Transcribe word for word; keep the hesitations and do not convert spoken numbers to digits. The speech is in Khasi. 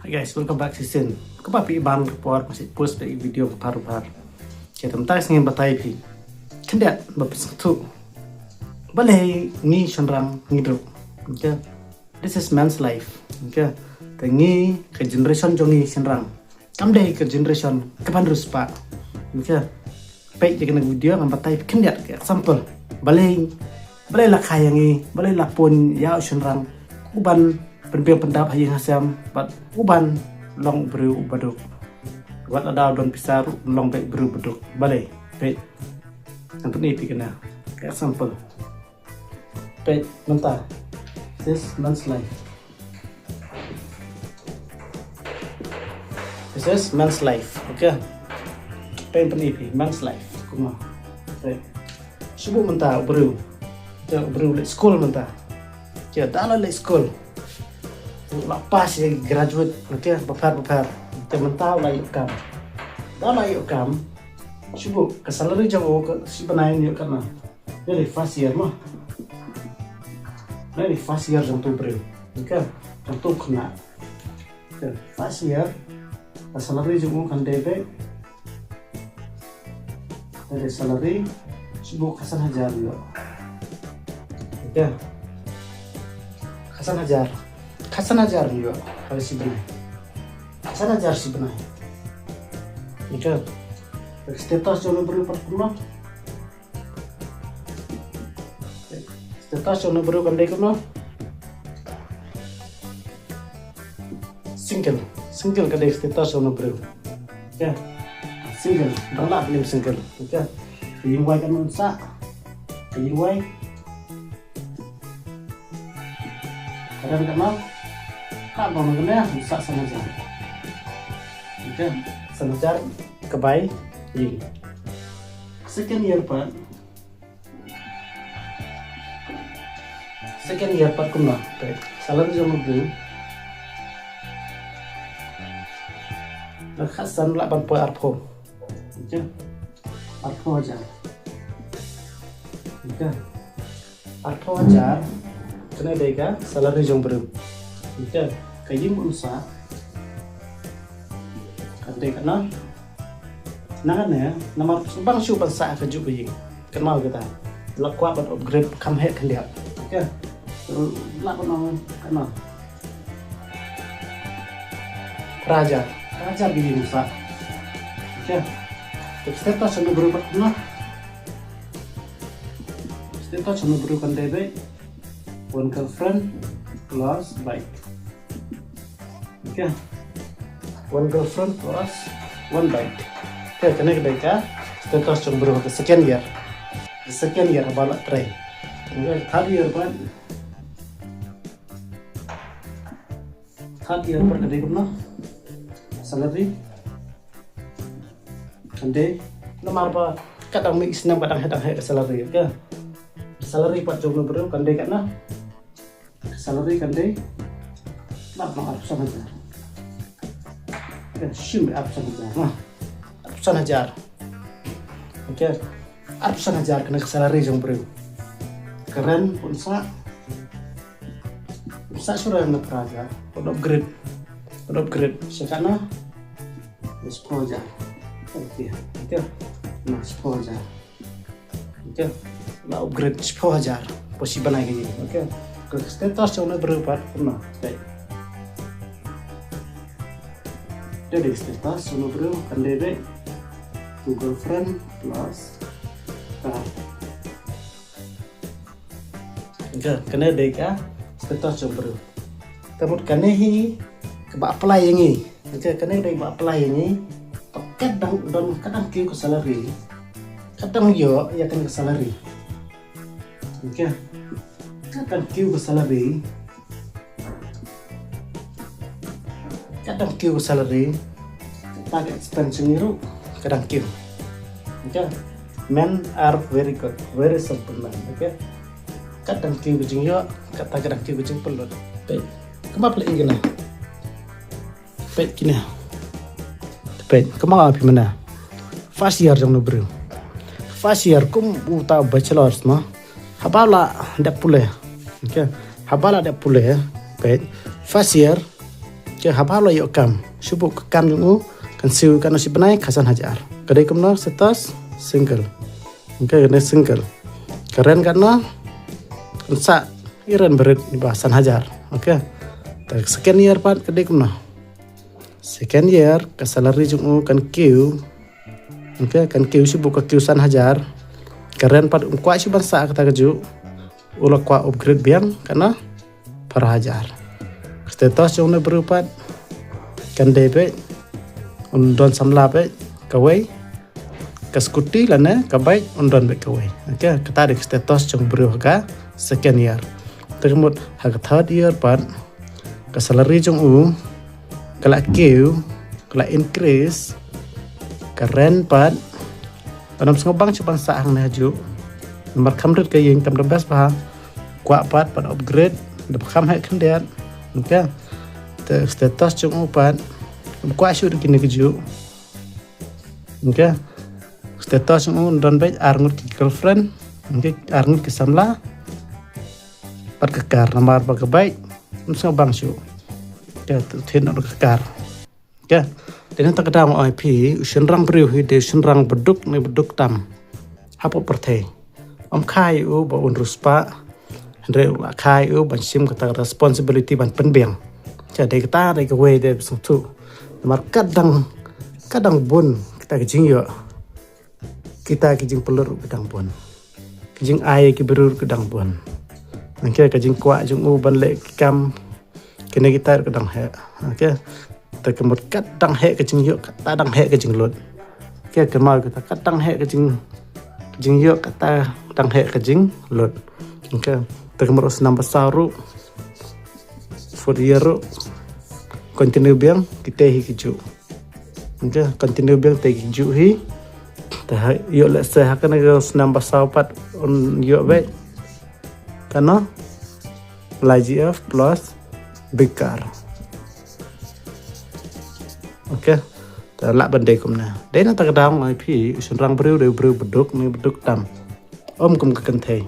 Hi guys, welcome back shisien. Kumba phi i ban ka por, nga shu post ïa ki video bapher bapher. Te mynta ngin batai ïa phi khyndiat ba phin sngewthuh balei ngi shynrang ngi duk. Okay. This is men's life. Okay. Te ngi ka generation jong ngi shynrang kam dei ka generation kaban riewspah. Okay. Peit ïa kane ka video ngan batai khyndiat ka example. Balei, balei la kha ïa ngi, balei la pun ïa u shynrang uban pynbiang pyndap ha ïing ha sem, bad uban long u briew uba duk. Wat lada u don pisa ruh long beit u briew uba duk. Balei? Peit. Ngan pyni ïa phi kane ka example. Peit mynta. This men's life. This is men's life. Okay. Peit, pyni ïa phi men's life. Kumno. Peit. Shu buh mynta u briew. Te u briew leit skul mynta. Te da la leit skul, la pass, ïa graduate, okay, bapher bapher. Te mynta u la ïoh kam. Da la ïoh kam, shu buh ka salary jong u ka shi bnai ïoh katno? Dei first year mo. Dei first year jong uto u briew. Okay, jong uto u khynnah. Okay, first year ka salary jong u kan dei beit, dei salary, shu buh khatsan hajar ïoh. Okay. Khatsan hajar. Khatsan hajar ïoh ha ka shi bnai. Khatsan hajar shi bnai. Okay. Status jong uno u briew pat kumno? Status jong uno u briew kan dei kumno? Single. Single ka dei status jong uno u briew. Okay. Single. Dang lah lim single. Okay. Ka ïing wai kan un sah. Ka ïing wai. Ka dang katno? Ka bang kane un sah san hajar. Okay. San hajar ka bai ïing. Second year pat. Second year pat kumno? Peit. Salary jong uno u briew. Khatsan lah ban poi arphew. Okay. Arphew hajar. Okay. Arphew hajar. Kane dei ka salary jong u briew. Okay. Ka ïing un sah. Kan dei katno? Nangta ne, namar bang shu ban sah kajuh ka ïing. Kynmaw kita. La kwah ban upgrade kham heh khyndiat. Okay. Lah ban ong katno? Phra hajar. Phra hajar ki ïing sah. Okay. Te status jong uno u briew pat kumno? Status jong uno u briew kan dei beit one girlfriend plus bike. Okay. One girlfriend plus one bike. Okay, kane ka dei ka status jong u briew ha ka second year. Ka second year haba la trei. Okay, third year pat. Third year pat ka dei kumno? Salary. Kan dei. Namar ba ka dang mih snem ka dang heh dang heh ka salary. Okay. Salary pat jong uno u briew kan dei katno? Salary kan dei. Lah ban arphew san hajar. Kan shim arphew san hajar. Nah. Arphew san hajar. Okay. Arphew san hajar kane ka salary jong u briew. Ka rent un sah. Un sah shuh rent na phra hajar. Un upgrade. Un upgrade. Sha katno? Shiphew hajar. Okay. Okay. Na shiphew hajar. Okay. La upgrade shiphew hajar. Poi shi bnai ka ïing. Okay. Ka status jong uno u briew pat kumno? Okay. Dei status jong uno u briew kan dei beit two girlfriend plus car. Okay, kane dei ka status jong u briew. Te mut kane hi kaba apply ïa ngi. Okay, kane dei kaba apply ïa ngi. Kat dang don, kat dang kiew ka salary. Kat dang ïoh ïa kane ka salary. Okay. Kat dang kiew ka salary. Kat dang kiew ka salary. Kata ka expense jong ngi ruh ka dang kiew. Okay. Men are very good, very simple men. Okay. Kat dang kiew ka jingïoh, kata ka dang kiew ka jingpynlut. Peit. Kumba phi la i kane. Peit kine. Peit, kumba nga ong ïa phi mynne. First year jong uno u briew. First year kum uta u bachelors mo. Haba la dep pule. Okay. Haba la dep pule. Peit. First year. Ke haba la ïoh kam, shu buh ka kam jong u kan siew katno shi bnai, khatsan hajar. Ka dei kumno status single. Okay, kane single. Ka rent katno, kan sah i rent barit iba san hajar. Okay. Ta second year pat ka dei kumno. Second year ka salary jong u kan kiew. Okay, kan kiew shu buh ka kiew san hajar. Ka rent pat um kwah shu ban sah kata kajuh. U la kwah upgrade biang katno, phra hajar. Status jong une u briew pat kan dei beit un don samla beit kawei, ka scooty lane ka bike un don beit kawei. Okay, kata dei ka status jong u briew ha ka second year. Te ka mut ha ka third year pat ka salary jong u ka la kiew, ka la increase, ka rent pat, ban ym sngewbang shuh ban sah hangne hajuh. Namar kham rit ka ïing, kam da best bha. Kwah pat ban upgrade, da kham heh khyndiat. Okay. Te status jong u pat um kwah shuh da kine kajuh. Okay. Status jong u don beit ar ngut ki girlfriend. Okay, ar ngut ki samla. Pat ka kar, namar ba ka bike um sngewbang shuh. Okay, te thin ka kar. Okay. Te nangta ka daw nga ong ïa phi, u shynrang briew hi dei u shynrang baduk ne baduk tam hapoh pyrthei. Ym kha ïa u ba un riewspah, hynrei u la kha ïa u ban shim kata ka responsibility ban pynbiang. Te dei kata dei kawei de ba sngewthuh. Namar ka dang, ka dang bun kita ki jingïoh. Kita ki jingpynlut ruh ka dang bun. Ki jingai ki briew ruh ka dang bun. Okay, ka jingkwah jong u ban leh ki kam kine kita ruh ka dang heh. Okay. Te ka mut kat dang heh ka jingïoh, kat dang heh ka jinglut. Okay, ka mut kita kat dang heh ka jing, ka jingïoh, kat dang heh ka jinglut. Okay. Te ka mut u snam ba saw ruh, fourth year ruh continue biang kita hi kajuh. Okay, continue biang kita hi kajuh hi. Te ha, ïoh lehse ha kane ka snam ba saw pat un ïoh beit katno, lai G F plus big car. Okay. Te lah ban dei kumne. Dei nangta ka daw nga ong ïa phi, u shynrang briew dei u briew baduk ne baduk tam. Ym kum ka kynthei.